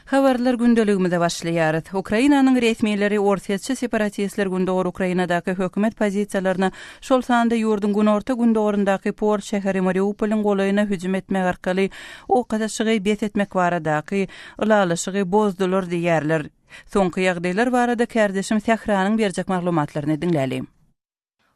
Habarlar gündeligimize başlaýarys. Ukrainanyň resmileri orsýetçi separatistler gündogar Ukrainadaky hökümet pozisiýalaryna, şol sanda ýurduň günorta-gündogaryndaky port şäheri Mariupolyň golaýyna hüjüm etmek arkaly ok atyşygy bes etmek baradaky ylalaşygy bozdular diýýärler. Soňky ýagdaýlar barada kärdeşim Sähranyň berjek maglumatlaryny diňläli.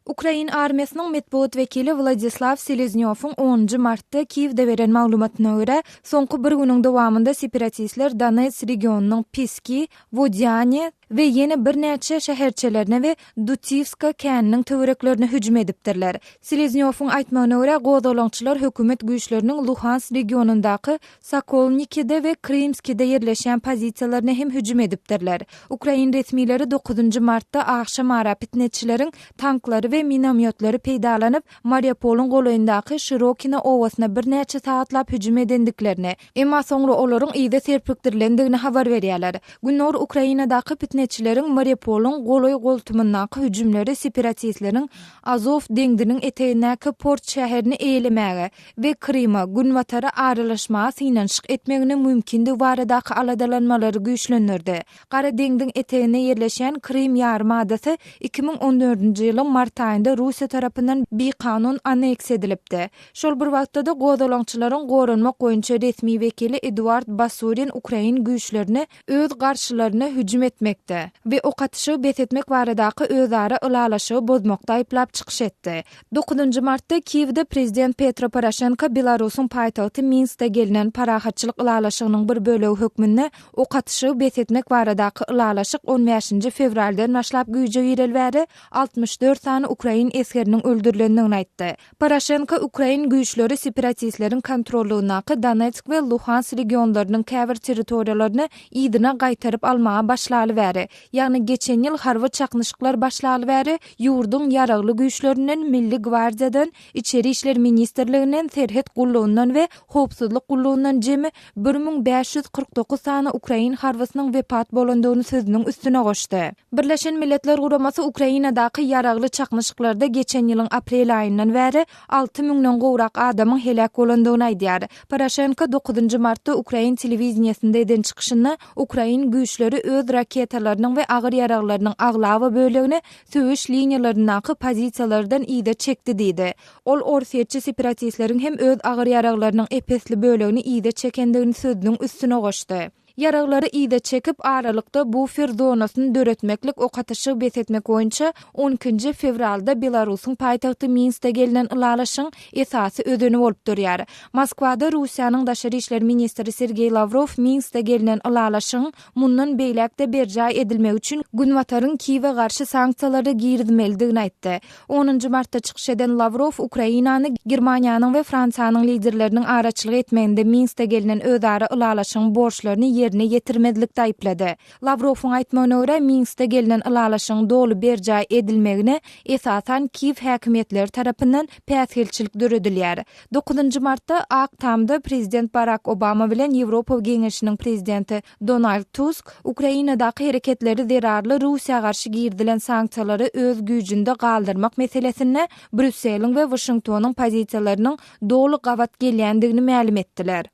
Ukrain armiýasynyň metbugat wekili Wladislaw Seleznýowyň onunjy martda Kiýewde beren maglumatyna görä, soňky bir günüň dowamynda separatistler Donets regionynyň Piski, Wodýane we ýene birnäçe şäherçelerine we Dutiwska käniniň töwereklerine hüjüm edipdirler. Seleznýowyň aýtmagyna görä, gozgalaňçylar hökümet güýçleriniň Luhansk regionyndaky Sokolnikide we Krymskide ýerleşýän pozisiýalaryna hem hüjüm edipdirler. Ukrain resmileri dokuzynjy martda agşam ara pitneçileriň tanklary we minomýotlary peýdalanyp, Mariupolyň golaýyndaky Şirokino obasyna birnäçe sagatlap hüjüm edendiklerini, emma soňra olaryň yza serpikdirilendigini habar berýärler. Gündogar Ukrainadaky pitneçileriň Mariupolyň golaý-goltumyndaky hüjümleri separatistleriň Azow deňziniň etegindäki port şäherini eýelemäge, we Kryma, Günbatara aralaşmaga synanyşyk etmeginiň mümkindigi baradaky aladalanmalary güýçlendirdi. Gara deňziň eteginde ýerleşýän Krym ýarym adasy 2014-nji ýylyň mart aýynda Russiýa tarapyndan bikanun anneksiýa edilipdi. Şol bir wagtda-da gozgalaňçylaryň goranmak boýunça resmi wekili Eduard Basurin ukrain güýçlerini öz garşylaryna hüjüm etmekde we ok atyşygy bes etmek baradaky özara ylalaşygy bozmakda aýyplap çykyş etdi. Dokuzynjy martda Kiýewde prezident Petro Poroşenko Belarusyň paýtagty Minskde gelnen parahatçylyk ylalaşygynyň bir bölegi hökmünde ok atyşygy bes etmek baradaky ylalaşyk on bäşinji fewraldan başlap güýje gireli bäri 64 sany ukrain esgeriniň öldürilendigini aýtdy. Poroşenko ukrain güýçleri separatistleriň kontrollygyndaky Donetsk we Luhansk regionlarynyň käbir territoriýalaryny yzyna gaýtaryp almaga başlaly bäri, ýagny geçen ýyl harby çaknyşyklar başlaly bäri ýurduň Ýaragly Güýçlerinden, Milli gwardiýadan, Içeri işler ministrliginden, Serhet gullugyndan we Howpsuzlyk gullugyndan jemi 1549 sany ukrain harbysynyň wepat bolandygyny sözüniň üstüne goşdy. Birleşen Milletler Guramasy Ukrainadaky ýaragly çaknyşyklarda geçen ýylyň aprel aýyndan bäri alty müňden gowrak adamyň heläk bolandygyny aýdýar. Poroşenko dokuzynjy martda ukrain telewideniýesinde eden çykyşynda ukrain güýçleri öz raketalarynyň we agyr ýaraglarynyň aglaba bölegini söweş liniýalaryndaky pozisiýalardan yza çekdi diýdi. Ol orsýetçi separatistleriň hem öz agyr ýaraglarynyň ep-esli bölegini yza çekendigini sözüniň üstüne goşdy. Ýaraglary yza çekip, aralykda bufer zonasyny döretmeklik ok atyşygy bes etmek boýunça on ikinji fewralda Belarusyň paýtagty Minskde gelnen ylalaşygyň esasy özeni bolup durýar. Moskwada Russiýanyň daşary işler ministri Sergeý Lawrow Minskde gelnen ylalaşygyň mundan beýläk-de berjaý edilmegi üçin Günbataryň Kiýewe garşy sanksiýalary girizmelidigini aýtdy. Onunjy martda çykyş eden Lawrow Ukrainany Germaniýanyň we Fransiýanyň liderleriniň araçylyk etmeginde Minskde gelnen özara ylalaşygyň borçlaryny ýerine ýetirmezlikde aýyplady. Lawrowyň aýtmagyna görä, Minskde gelnen ylalaşygyň doly berjaý edilmegine esasan Kiýew häkimiýetleri tarapyndan päsgelçilik döredilýär. Dokuzynjy martda Ak Tamda prezident Barak Obama bilen Ýewropa Geňeşiniň prezidenti Donald Tusk Ukrainadaky hereketleri zerarly Russiýa garşy girizilen sanksiýalary öz güýjünde galdyrmak meselesinde Brýusseliň we Waşingtonyň pozisiýalarynyň doly gabat gelýändigini mälim etdiler.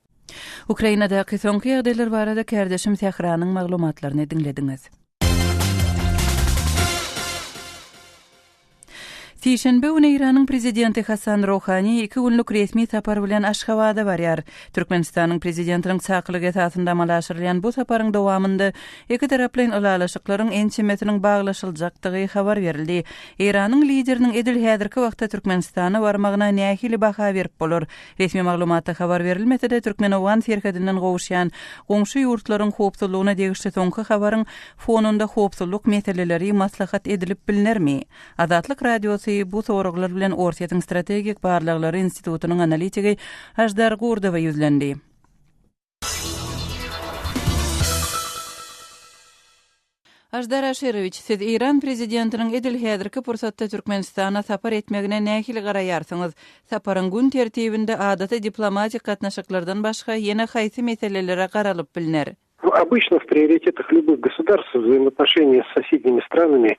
Ukrainadaky soňky ýagdaýlar barada kärdeşim Sähranyň maglumatlaryny diňlediňiz. Sişenbe güni Eýranyň prezidenti Hasan Rohani iki günlük resmi sapar bilen Aşgabada barýar. Türkmenistanyň prezidentiniň çakylygy esasynda amala aşyrylýan bu saparyň dowamynda ikitaraplaýyn ylalaşyklaryň ençemesiniň baglaşyljakdygy habar berildi. Eýranyň lideriniň edil häzirki wagtda Türkmenistana barmagyna nähili baha berip bolar? Resmi maglumatda habar berilmese-de, türkmen-owgan serhedinden gowuşýan goňşy ýurtlaryň howpsuzlygyna degişli soňky habaryň fonunda howpsuzlyk meseleleri maslahat edilip bilnermi? Azatlyk Radiosy bu soraglar bilen Orsýetiň Strategik barlaglary institutynyň analitigi Aždar Gurdowa ýüzlendi. Aždar Aşyrowiç, siz Eýran prezidentiniň edil häzirki pursatda Türkmenistana sapar etmegine nähili garaýarsyňyz? Saparyň gün tertibinde adaty diplomatik gatnaşyklardan başga ýene haýsy meselelere garalyp bilner? Obyçno w prioritetah lýubych gosudarstw wzaýmootnoşeniýa s sosednimi stranami.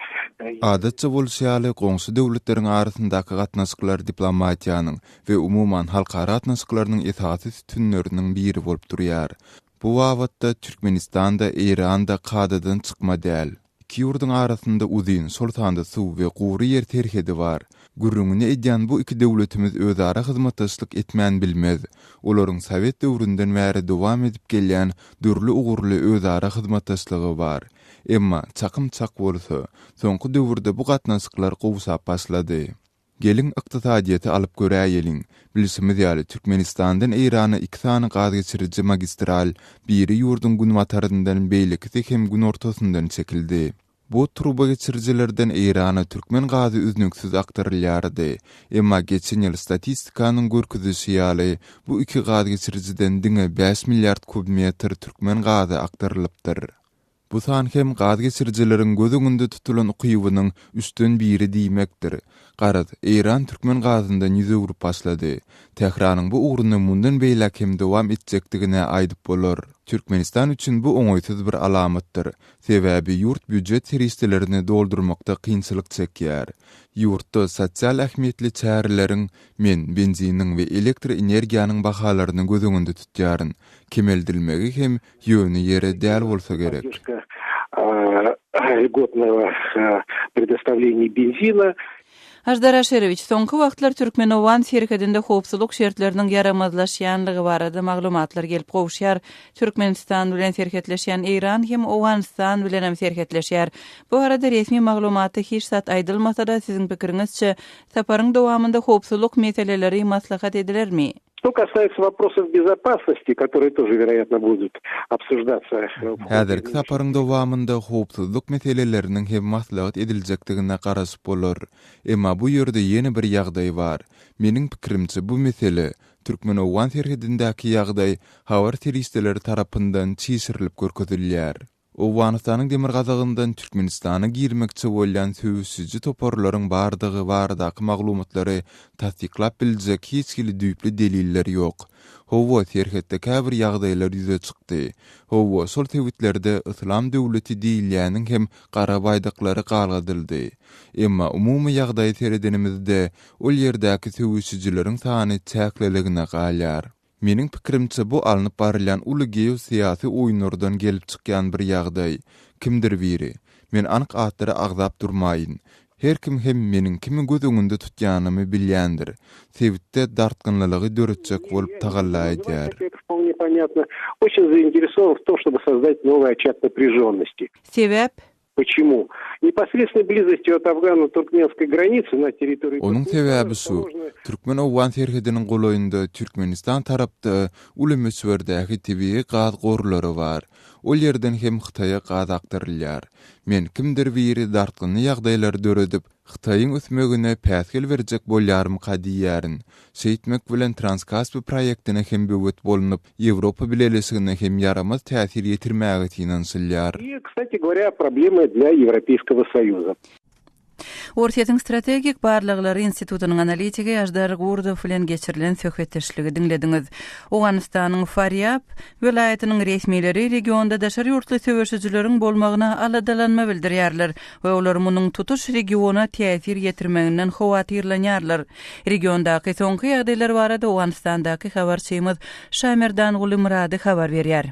Adatça bolşy ýaly, goňşy döwletleriň arasyndaky gatnaşyklar diplomatiýanyň we umuman halkara gatnaşyklarynyň esasy sütünleriniň biri bolup durýar. Bu babatda Türkmenistan-da, Eýran-da kadadan çykma däl. Iki ýurduň arasynda uzyn, şol sanda suw we gury ýer serhedi bar. Gürrüňini edýän bu iki döwletimiz özara hyzmatdaşlyk etmän bilmez. Olaryň sowet döwründen bäri dowam edip gelýän dürli ugurly özara hyzmatdaşlygy bar. Emma, çakym çak bolsa, soňky döwürde bu gatnaşyklar gowşap başlady. Geliň, ykdysadyýeti alyp göräýeliň. Bilşimiz ýaly, Türkmenistandan Eýrana iki sany gaz geçiriji magistral, biri ýurduň günbataryndan, beýlekisi hem günortasyndan çekildi. Bu turbageçirijilerden Eýrana türkmen gazy üznüksiz akdyrylýardy. Emma geçen ýyl statistikanyň görkezişi ýaly, bu iki gaz geçirijiden diňe bäş milliard kubmetr türkmen gazy akdyrylypdyr. Bu san hem gaz geçirijileriň göz öňünde tutulan ukybynyň üçden biri diýmekdir. Garaz, Eýran türkmen gazyndan ýüz öwrüp başlady. Tähranyň bu ugruny mundan beýläk hem dowam etjekdigini aýdyp bolar. Türkmenistan üçin bu oňaýsyz bir alamatdyr. Sebäbi ýurt býujet serişdelerini doldurmakda kynçylyk çekýär. Ýurtda sosial ähmiýetli çäreleriň, men benziniň we elektroenergiýanyň bahalaryny göz öňünde tutýaryn, kemeldilmegi hem ýöne ýere däl bolsa gerek. Aždar Aşyrowiç, soňky wagtlar türkmen-owgan serhedinde howpsuzlyk şertleriniň ýaramazlaşýanlygy barada maglumatlar gelip gowuşýar. Türkmenistan bilen serhetleşýän Eýran hem Owganystan bilenem serhetleşýär. Bu barada resmi maglumatda hiç zat aýdylmasa-da, siziň pikiriňizçe, saparyň dowamynda howpsuzlyk meseleleri maslahat edilermi? Что касается вопросов безопасности, которые тоже, вероятно, будут обсуждаться. Häzirki saparyň dowamynda howpsuzlyk meseleleriniň hem maslahat ediljekdigine garaşyp bolar. Emma bu ýerde ýene bir ýagdaý bar. Meniň pikirimçe, bu mesele, türkmen-owgan serhedindäki ýagdaý habar serişdeleri tarapyndan çişirilip görkezilýär. Owganystanyň demirgazygyndan Türkmenistana girmekçi bolýan söweşiji toparlaryň bardygy baradaky maglumatlary tassyklap biljek hiç hili düýpli deliller ýok. Hawa, serhetde käbir ýagdaýlar ýüze çykdy. Hawa, şol sebitlerde Yslam döwleti diýilýäniň hem gara baýdaklary galgadyldy. Emma umumy ýagdaýa seredenimizde, ol ýerdäki söweşijileriň sany çäkliligine galýar. Meniň pikirimçe bu alnyp barylýan uly geosyýasy oýunlardan gelip çykýan bir ýagdaý. Kimdir biri, men anyk atlary agzap durmaýyn, her kim hem meniň kimi göz öňünde tutýanymy bilýändir, sebitde dartgynlylygy döretjek bolup tagalla edýär. Sebäp? Почему? Непосредственной близостью от афгано-туркменской границы на территории Onuň sebäbi şu, türkmen-owgan serhediniň golaýynda Türkmenistan tarapda uly möçberdäki tebigy gaz gorlary bar. Ol ýerden hem Hytaýa gaz akdyrylýar. Men kimdir biri dartgynly ýagdaýlary döredip, Hytaýyň ösmegine päsgel berjek bolýarmyka diýýärin. Şeýtmek bilen Transkaspi proýektine hem böwet bolnup, Ýewropa Bileleşigine hem ýaramaz täsir ýetirmäge synanyşylýar. И, kstati govorýa, problema dlýa Ýewropeýskogo Soýuza. Orsýetiň Strategik barlaglary institutynyň analitigi Aždar Gurdow bilen geçirilen söhbetdeşligi diňlediňiz. Owganystanyň Farýab welaýatynyň resmileri regionda daşary ýurtly söweşijileriň bolmagyna aladalanma bildirýärler we olar munuň tutuş regiona täsir ýetirmeginden howatyrlanýarlar. Regiondaky soňky ýagdaýlar barada Owganystandaky habarçymyz Şamerdanguly Myrady habar berýär.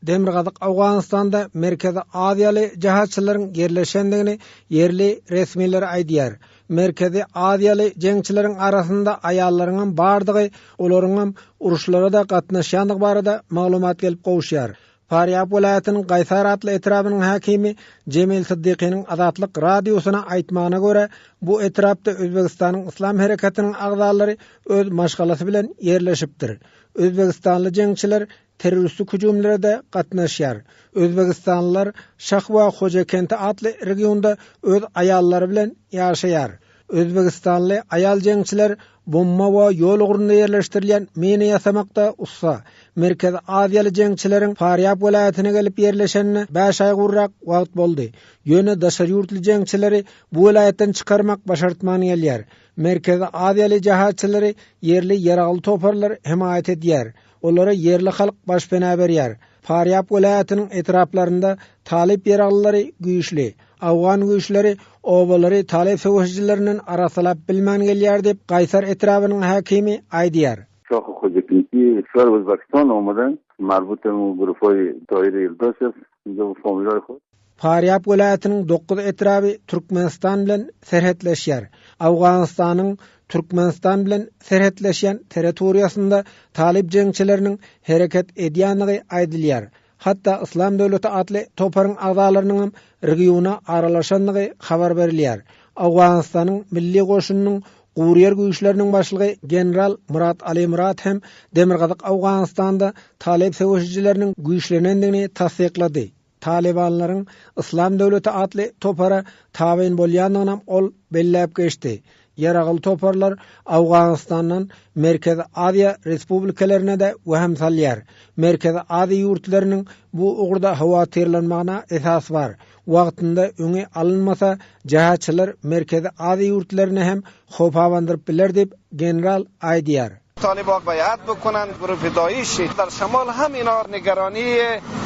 Demirgazyk Owganystanda Merkezi Aziýaly jehatçylaryň ýerleşendigini ýerli resmiler aýdýar. Merkezi Aziýaly jeňçileriň arasynda aýallaryňam bardygy, olaryňam uruşlara-da gatnaşýandygy barada maglumat gelip gowuşýar. Farýab welaýatynyň Gaýsar atly etrabynyň häkimi Jemil Syddykynyň Azatlyk Radiosyna aýtmagyna görä, bu etrapda Özbegistanyň Yslam hereketiniň agzalary öz maşgalasy bilen ýerleşipdir. Özbegistanly jeňçiler terroristik hüjümlere-de gatnaşýar. Özbegistanlylar Şah we Hojakenti atly regionda öz aýallary bilen ýaşaýar. Özbegistanly aýal jeňçiler bomba we ýol ugrunda ýerleşdirilýän mina ýasamakda ussa. Merkezi Aziýaly jeňçileriň Farýab welaýatyna gelip ýerleşenine bäş aý gowrak wagt boldy. Ýöne daşary ýurtly jeňçileri bu welaýatdan çykarmak başartman gelýär. Merkezi Aziýaly jehatçylary ýerli ýaragly toparlar hemaýat edýär. Olara ýerli halk başpena berýär. Farýab welaýatynyň etraplarynda talyp ýaraglylary güýçli. Awgan güýçleri obalary talyp söweşijilerinden arassalap bilmän gelýär diýip, Gaýsar etrabynyň häkimi aýdýar. شاخ خوجکنکی کشور ازبکستان آمدن مربوط به گروپای دایر یلداش است اینجا با فامیلای خود. Farýab welaýatynyň dokuz etraby Türkmenistan bilen serhetleşýär. Owganystanyň Türkmenistan bilen serhetleşýän territoriýasynda talyp jeňçileriniň hereket edýändigi aýdylýar. Hatda Yslam döwleti atly toparyň agzalarynyňam regiona aralaşandygy habar berilýär. Owganystanyň Milli goşunynyň Guryýer güýçleriniň başlygy general Myrat Ali Myrat hem Demirgazyk Owganystanda talyp söweşijileriniň güýçlenendigini tassyklady. Talybanlaryň Yslam döwleti atly topara tabyn bolýandygynam ol belläp geçdi. Ýaragly toparlar Owganystandan Merkezi Aziýa respublikalarynada wehim salýar. Merkezi Aziýa ýurtlarynyň bu ugurda howatyrlanmagyna esas bar. Wagtynda öňi alynmasa, jähatçylar Merkezi Aziýa ýurtlaryny hem howp abandyryp biler diýip, general aýdýar. طالبا بیعت بکنند گروه داعش در شمال هم اینا نگرانی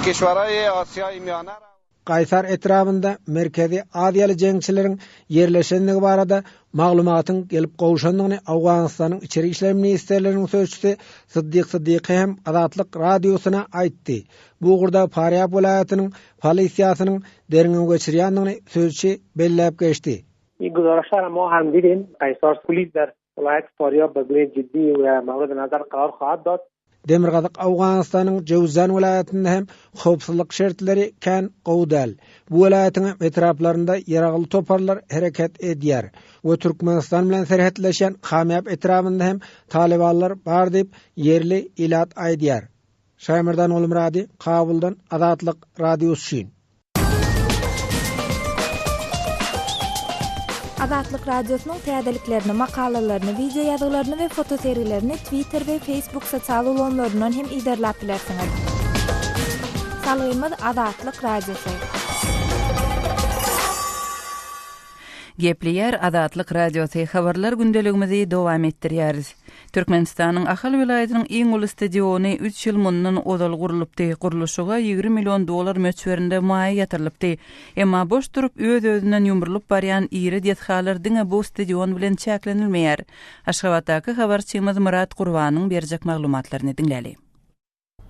کشورهای آسیای میانه را Gaýsar etrabynda Merkezi Aziýaly jeňçileriň ýerleşendigi barada maglumatyň gelip gowşandygyny Owganystanyň Içeri işler ministrliginiň sözçüsi Syddyk Syddyky hem Azatlyk Radiosyna aýtdy. Bu ugurda Farýab welaýatynyň polisiýasynyň derňew geçirýändigini sözçi belläp geçdi. این گزارش را ما هم دیدیم قیصار پلیس در ولایت فاریاب به گونه جدی و مورد نظر قرار خواهد داد. Demirgazyk Owganystanyň Jöwzan welaýatynda hem howpsuzlyk şertleri kän gowy däl. Bu welaýatyň hem etraplarynda ýaragly toparlar hereket edýär we Türkmenistan bilen serhetleşýän Kamýap etrabynda hem talybanlar bar diýip, ýerli ilat aýdýar. Şaýmerdan Gulmyrady, Kabuldan Azatlyk Radiosy üçin. Azatlyk Radiosynyň täzeliklerini, makalalaryny, wideo ýazgylaryny we fotosergilerini Twitter we Facebook sosial ulgamlaryndan hem yzarlap bilersiňiz. Salgymyz Azatlyk Radiosy. Gepleýär Azatlyk Radiosy, Habarlar gündeligimizi dowam etdirýäris. Türkmenistanyň Ahal welaýatynyň iň uly stadiony üç ýyl mundan ozal gurlupdy. Gurluşyga 20 million dollar möçberinde maýa ýatyrylypdy. Emma boş durup, öz-özünden ýumrulyp barýan iri desgalar diňe bu stadion bilen çäklenilmeýär. Aşgabatdaky habarçymyz Myrat Gurbanyň berjek maglumatlaryny diňläli.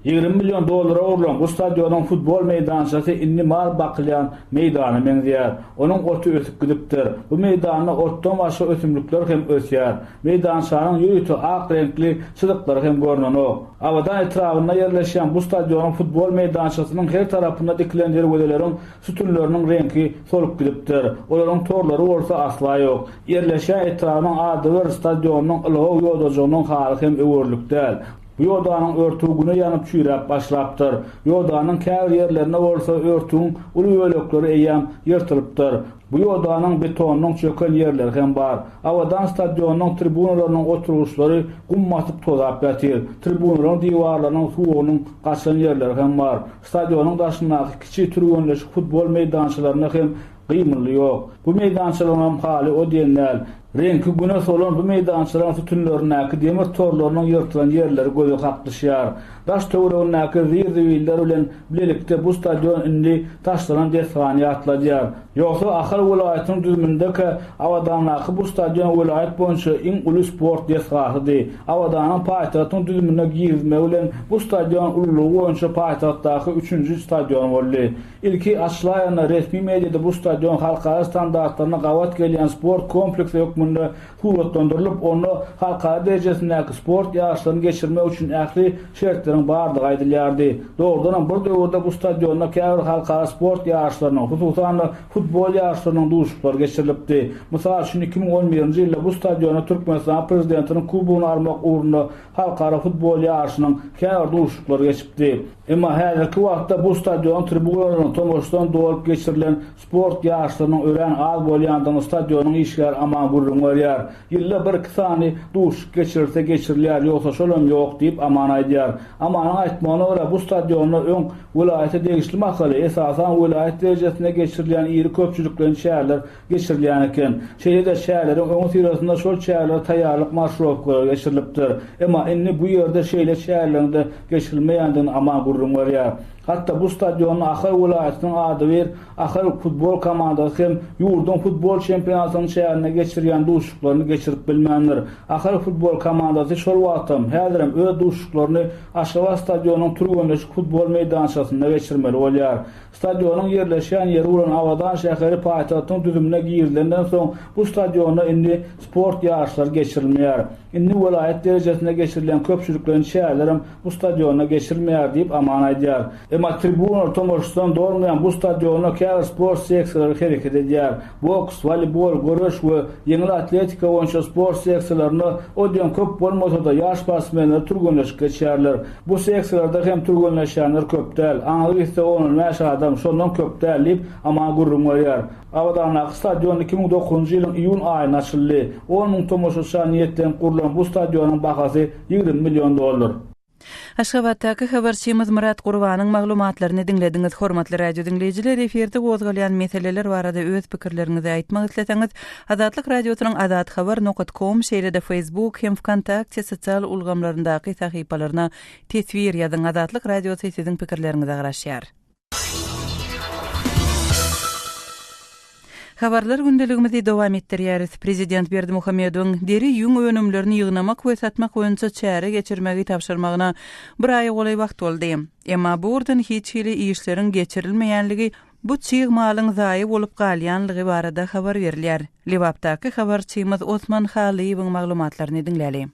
20 million dollara gurlan bu stadionyň futbol meýdançasy indi mal bakylýan meýdana meňzeýär. Onuň oty ösüp gidipdir. Bu meýdanda otdan başga ösümlikler hem ösýär. Meýdançanyň ýörite ak reňkli çyzyklary hem görnenok. Abadan etrabynda ýerleşýän bu stadionyň futbol meýdançasynyň her tarapynda dikilen derwezeleriň sütünleriniň reňki solup gidipdir. Olaryň torlary bolsa asla ýok. Ýerleşýän etrabyň adybir stadionynyň ylgaw ýodajygynyň haly hem öwerlik däl. Bu ýodanyň örtügi güne ýanyp çüýräp başlapdyr. Ýodanyň käbir ýerlerinde bolsa örtügiň uly bölekleri eýýäm ýyrtylypdyr. Bu ýodanyň betonynyň çöken ýerleri hem bar. Abadan stadionynyň tribunalarynyň oturgyçlary gum basyp tozap ýatyr. Tribunalaryň diwarlarynyň suwugynyň gaçan ýerleri hem bar. Stadionyň daşyndaky kiçi türgenleşik futbol meýdançalarynda hem Gymyldy ýok. Bu meýdançalaryňam haly o diýen däl. Reňki güne solan bu meýdançalaryň sütünlerindäki demir torlarynyň ýyrtylan ýerleri göze kaklyşýar. Daş-töweregindäki zir-zibiller bilen bilelikde bu stadion indi taşlanan desgany ýatladýar. Ýogsa Ahal welaýatynyň düzümindeki Abadandaky bu stadion welaýat boýunça iň uly sport desgasydy. Abadanyň paýtagtyň düzümine girizmegi bilen bu stadion ululygy boýunça paýtagtdaky üçünji stadion boldy. Ilki açylaýanda resmi mediada bu stadion halkara standartlaryna gabat gelýän sport kompleksi hökmünde suratlandyrylyp, onda halkara derejesindäki sport ýaryşlaryny geçirmek üçin ähli şertleriň bardygy aýdylýardy. Dogrudanam, bir döwürde bu stadionda käbir halkara sport ýaryşlarynyň, hususan-da, futbol ýaryşlarynyň duşuşyklary geçirilipdi. Mysal üçin, 2011-nji ýylda bu stadionda Türkmenistanyň Prezidentiniň Kubogyny almak ugrunda halkara futbol ýaryşynyň käbir duşuşyklary geçipdi. Emma häzirki wagtda bu stadionyň tribunalarynyň tomaşadan dolup geçirilen sport ýaryşlarynyň örän az bolýandygyny stadionyň işgäri Aman gürrüň berýär. Ýylda bir-iki sany duşuşyk geçirilse geçirilýär, ýogsa şolam ýok diýip, Aman aýdýar. Amanyň aýtmagyna görä, bu stadionda öň welaýata degişli mahaly, esasan, welaýat derejesinde geçirilýän iri köpçülikleýin çäreler geçirilýän eken. Şeýle-de çäreleriň öňüsyrasynda şol çärelere taýýarlyk marşirowkalary geçirilipdir. Emma indi bu ýerde şeýle çäreleriň-de geçirilmeýändigini Aman gürrüň berýär. Hatda bu stadionda Ahal welaýatynyň adybir Ahal futbol komandasy hem ýurduň futbol çempionatynyň çäginde geçirýän duşuşyklaryny geçirip bilmändir. Ahal futbol komandasy şol wagtam, häzirem öz duşuşyklaryny Aşgabat stadionynyň türgenleşik futbol meýdançasynda geçirmeli bolýar. Stadionyň ýerleşýän ýeri bolan Abadan şäheri paýtagtyň düzümine girizilenden soň bu stadionda indi sport ýaryşlary geçirilmeýär. Indi welaýat derejesinde geçirilýän köpçülikleýin çärelerem bu stadionda geçirilmeýär diýip, Aman aýdýar. Emma tribunalar tomaşaçydan dolmaýan bu stadionda käbir sport seksiýalary hereket edýär. Boks, woleýbol, göreş we ýeňil atletika boýunça sport seksiýalarynda o diýen köp bolmasa-da ýaş sportsmenler türgenleşik geçýärler. Bu seksiýalarda hem türgenleşýänler köp däl. Aňry gitse on-on bäş adam, şondan köp däl diýip, Aman gürrüň berýär. Abadandaky stadion 2009-njy ýylyň iýun aýynda açyldy. On müň tomaşaça niýetlenip gurlan bu stadionyň bahasy 20 million dollar. Aşgabatdaky habarçymyz Myrat Gurbanyň maglumatlaryny diňlediňiz. Hormatly radio diňleýjiler, efirde gozgalýan meseleler barada öz pikirleriňizi aýtmak isleseňiz, Azatlyk Radiosynyň azathabar nokat kom, şeýle-de Facebook hem Wkontakte sosial ulgamlaryndaky sahypalaryna teswir ýazyň. Azatlyk Radiosy siziň pikirleriňize garaşýar. Habarlar gündeligimizi dowam etdirýäris. Prezident Berdimuhamedowyň deri ýüň önümlerini ýygnamak we satmak boýunça çäre geçirmegi tabşyrmagyna bir aýa golaý wagt boldy. Emma bu ugurdan hiç hili işleriň geçirilmeýänligi, bu çig malyň zaýa bolup galýanlygy barada habar berilýär. Lebapdaky habarçymyz Osman Halyýewiň maglumatlaryny diňläli.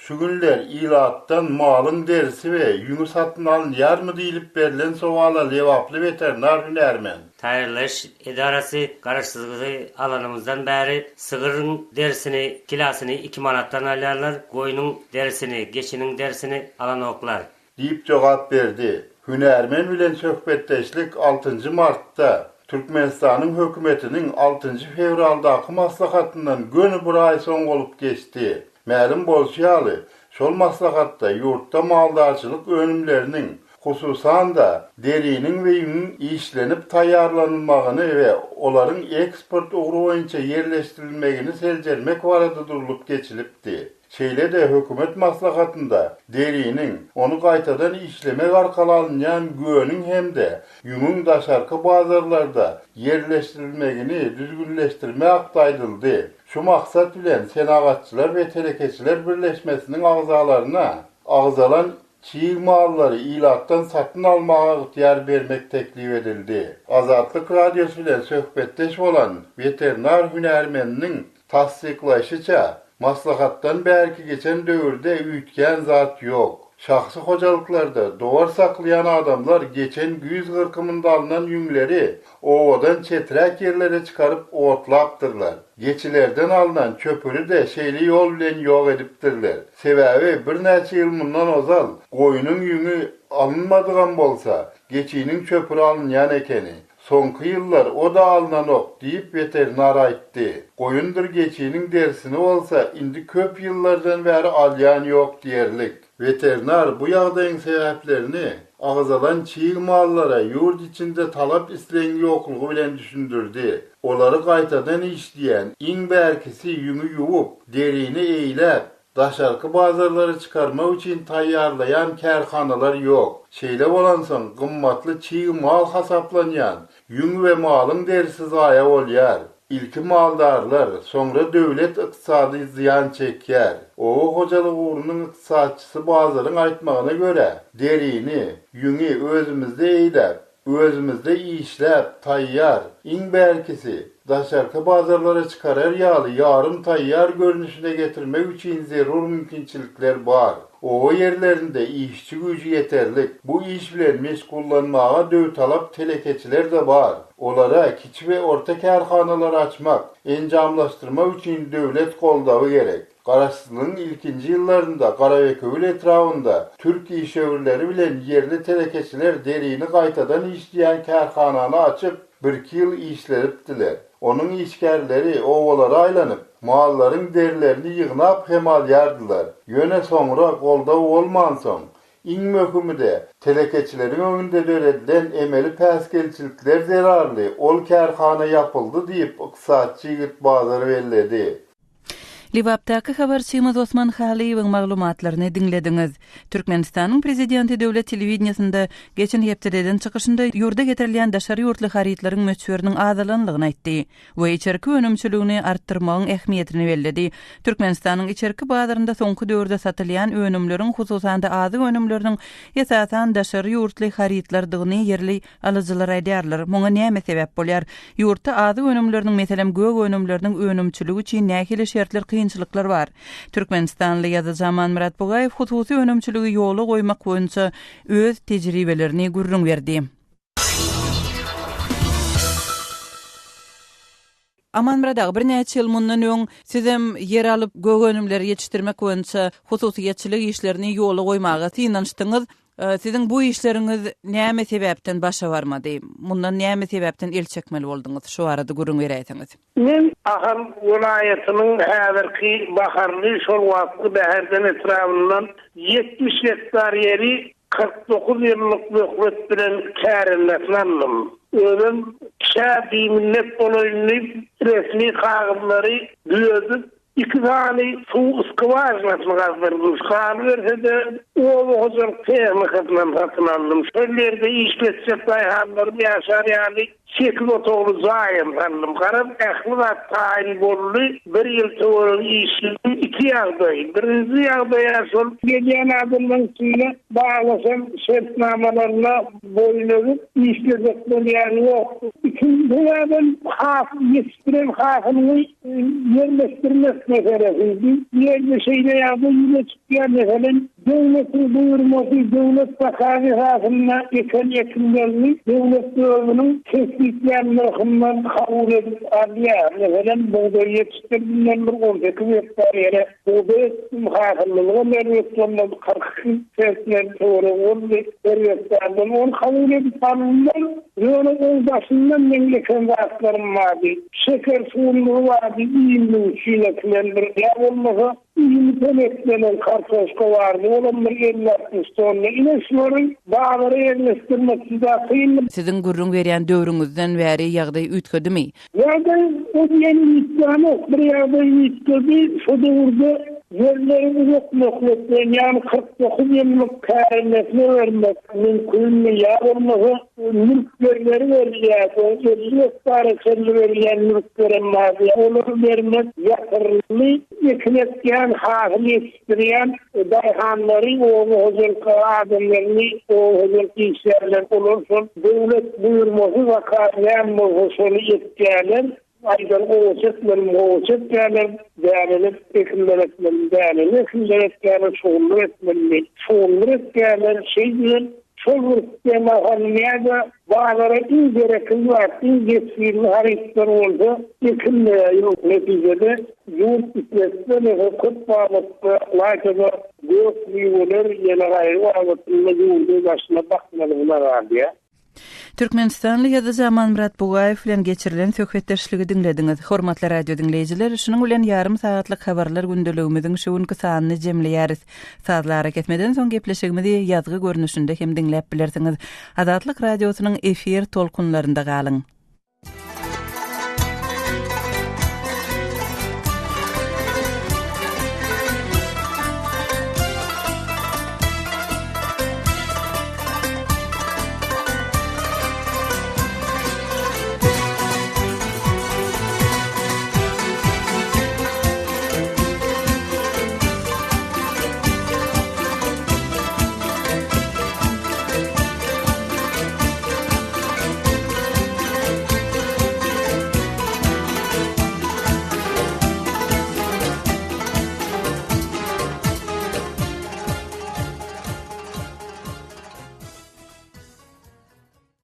Şu günler ilatdan malyň derisi we ýüňi satyn alynýarmy diýlip berlen sowala lebaply weterinar hünärmen. Taýýarlaýyş edarasy garaşsyzlygy alanymyzdan bäri sygryň derisini kilosyny iki manatdan alýarlar, goýnuň derisini, geçiniň derisini alanoklar. Diýip jogap berdi. Hünärmen bilen söhbetdeşlik altynjy martda, Türkmenistanyň hökümetiniň altynjy fewraldaky maslahatyndan göni bir aý soň bolup geçdi. Mälim bolşy ýaly, şol maslahatda ýurtda maldarçylyk önümleriniň, hususan-da, deriniň we ýüňüň işlenip taýýarlanylmagyny we olaryň eksport ugry boýunça ýerleşdirilmegini seljermek barada durlup geçilipdi. Şeýle-de hökümet maslahatynda deriniň, ony gaýtadan işlemek arkaly alynýan göniň hem-de ýüňüň daşarky bazarlarda ýerleşdirilmegini düzgünleşdirme hakda aýdyldy. Şu maksat bilen Senagatçylar we telekeçiler birleşmesiniň agzalaryna agzalan çig mallary ilatdan satyn almaga ygtyýar bermek teklip edildi. Azatlyk Radiosy bilen söhbetdeş bolan weterinar hünärmeniniň Tassyklaýşyça, maslahatdan bärki geçen döwürde üýtgän zat ýok. Şahsy hojalyklarda dowar saklaýan adamlar geçen güýz gyrkymynda alnan ýüňleri obadan çeträk ýerlere çykaryp otlapdyrlar. Geçilerden alnan çöpüri-de şeýle ýol bilen ýok edipdirler. Sebäbi birnäçe ýyl mundan ozal goýnuň ýüňi alynmadygam bolsa, geçiniň çöpüri alynýan ekeni. Soňky ýyllar o-da alnanok, diýip, weterinar aýtdy. Goýundyr geçiniň derisini bolsa indi köp ýyllardan bäri alýan ýok diýerlik. Weterinar bu ýagdaýyň sebäplerini agzalan çig mallara ýurt içinde talap-islegiň ýoklugy bilen düşündirdi. Olary gaýtadan işleýän, iň bärkisi ýüňi ýuwup, derini eýläp, Daşarky bazarlara çykarmak üçin taýýarlaýan kärhanalar ýok. Şeýle bolansoň, gymmatly çig mal hasaplanýan ýüň we malyň derisi zaýa bolýar. Ilki maldarlar, soňra döwlet ykdysady zyýan çekýär. Oba hojalyk ugrunyň ykdysatçysy Bazaryň aýtmagyna görä, derini, ýüňi özümizde eýläp, Özümizde işläp, taýýar, iň bärkisi, daşarky bazarlara çykarar ýaly ýarym taýýar görnüşine getirmek üçin zerur mümkinçilikler bar. Oba ýerlerinde işçi güýji ýeterlik. Bu iş bilen meşgullanmaga döwtalap telekeçiler-de bar. Olara kiçi we orta kärhanalary açmak, enjamlaşdyrmak üçin döwlet goldawy gerek. Garaşsyzlygyň ilkinji ýyllarynda Garabekewül etrabynda türk işewürleri bilen ýerli telekeçiler derini gaýtadan işleýän kärhanany açyp, birki ýyl işledipdiler. Onuň işgärleri obalara aýlanyp, mallaryň derilerini ýygnap hem alýardylar. Ýöne soňra goldaw bolmansoň, iň möhümi-de, telekeçileriň öňünde döredilen emeli päsgelçilikler zerarly ol kärhana ýapyldy diýip, ykdysatçy ýigit Bazar belledi. Lebapdaky habarçymyz Osman Halyýewiň maglumatlaryny diňlediňiz. Türkmenistanyň Prezidenti döwlet telewideniýesinde geçen hepdede eden çykyşynda ýurda getirilýän daşary ýurtly harytlaryň möçberiniň azalanlygyny aýtdy we içerki önümçiligini artdyrmagyň ähmiýetini belledi. Türkmenistanyň içerki bazarynda soňky döwürde satylýan önümleriň, hususan-da azyk önümleriniň esasan daşary ýurtly harytlardygyny ýerli Alyjylar aýdýarlar, muňa näme sebäp bolýar? Ýurtda azyk önümleriniň, meselem, gök önümleriniň önümçiligi üçin nähili şertler, kynçylyklar bar? Türkmenistanly ýazyjy Amanmyrat Bugaýew hususy önümçiligi ýola goýmak boýunça öz tejribelerini gürrüň berdi. Amanmyrat aga, birnäçe ýyl mundan öň sizem ýer alyp, gök önümleri ýetişdirmek boýunça hususyýetçilik işlerini ýola goýmaga synanyşdyňyz. Siziň bu işleriňiz näme sebäpden başa barmady? Mundan näme sebäpden el çekmeli bolduňyz? Şu barada gürrüň beräýseňiz. Men Ahal welaýatynyň häzirki Baharly, şol wagtky Bäherden etrabyndan 70 gektar ýeri 49 ýyllyk möhlet bilen kärendesine aldym. Özem kişä biminnet bolaýyn diýip, resmi kagyzlary düzedip, iki sany suw skwažinasyny gazdyrdy. Galyberse-de, oba hojalyk tehnikasynam satyn aldym. Şol ýerde işletjek daýhanlarym ýaşar ýaly sekiz otagly jaýam saldym. Garaz, ähli zat taýyn boldy. Bir ýyl töweregi işledim. Iki ýagdaý. Birinji ýagdaý-a şol gelýän adamlaryň içinde baglaşan şertnamalaryna boýun egip işlejek bolýan ýok. Ikinji sebäbem hasyl ýetişdiren hasylyňy ýerleşdirmek meselesi. Bu ýerde şeýle ýagdaý ýüze çykýar, meselem, döwletiň buýurmasy, döwlet zakazy esasynda eken ekinlerini döwlet özüniň kesgitlän nyrhyndan kabul edip alýar. Meselem, bugdaý ýetişdirdim men bir 18 gektar ýere bugdaý ekdim, hasyllylygam erbet bolmady, 42 sentner töweregi boldy her gektardan. Ony kabul edip aldylar, ýöne oň daşyndan meň eken zatlarym bardy. Şeker şugundyry bardy, iýmlik üçin ekilen bir, ýa bolmasa iýmite eklenen kartoşka bardy, olam bir elli-altmyş tonna. Ine şulary bazara ýerleşdirmek juda kyndy. Siziň gürrüň berýän döwrüňizden bäri ýagdaý üýtgedimi? Ýagdaý o diýen üýtgänok. Bir ýagdaý üýtgedi, şo döwürde ýerleri uzak möhletleýin, ýagny 49 ýyllyk kärendesine bermek mümkinmi ýa bolmasa Mülk ýerleri berilýär, soň 50 gektara çenli berilýän mülklerem bardy. Olary bermek ýatyryldy. Ekin ekýän, hasyl ýetişdirýän daýhanlary, oba hojalyk adamlaryny, oba hojalyk işgärleri olar şol döwlet buýurmasy zakaz näme bolsa şony etýärler. Aýdan gowaça ekmelim gowaça ekýärler, däneli ekinler ekmelim däneli ekinler ekýärler, şugundyr ekmelimi şugundyr ekýärler. Şeýdibem şol bir sistema salynýar-da, bazara iň gerekli zat, iň geçginli harytlar bolsa ekilmeýär. Ýok, netijede ýurt islese-de köp babatda ylaýta-da gök miweler ýene gaýry babatynda ýurduň daşyna bakmalygyna galýar. Türkmenistanly ýazyjy Amanmyrat Bugaýew bilen geçirilen söhbetdeşligi diňlediňiz. Hormatly radio diňleýjiler, şunuň bilen ýarym sagatlyk habarlar gündeligimiziň şu günki sanyny jemleýäris. Sazly arakesmeden soň gepleşigimizi ýazgy görnüşinde hem diňläp bilersiňiz. Azatlyk Radiosynyň efir tolkunlarynda galyň!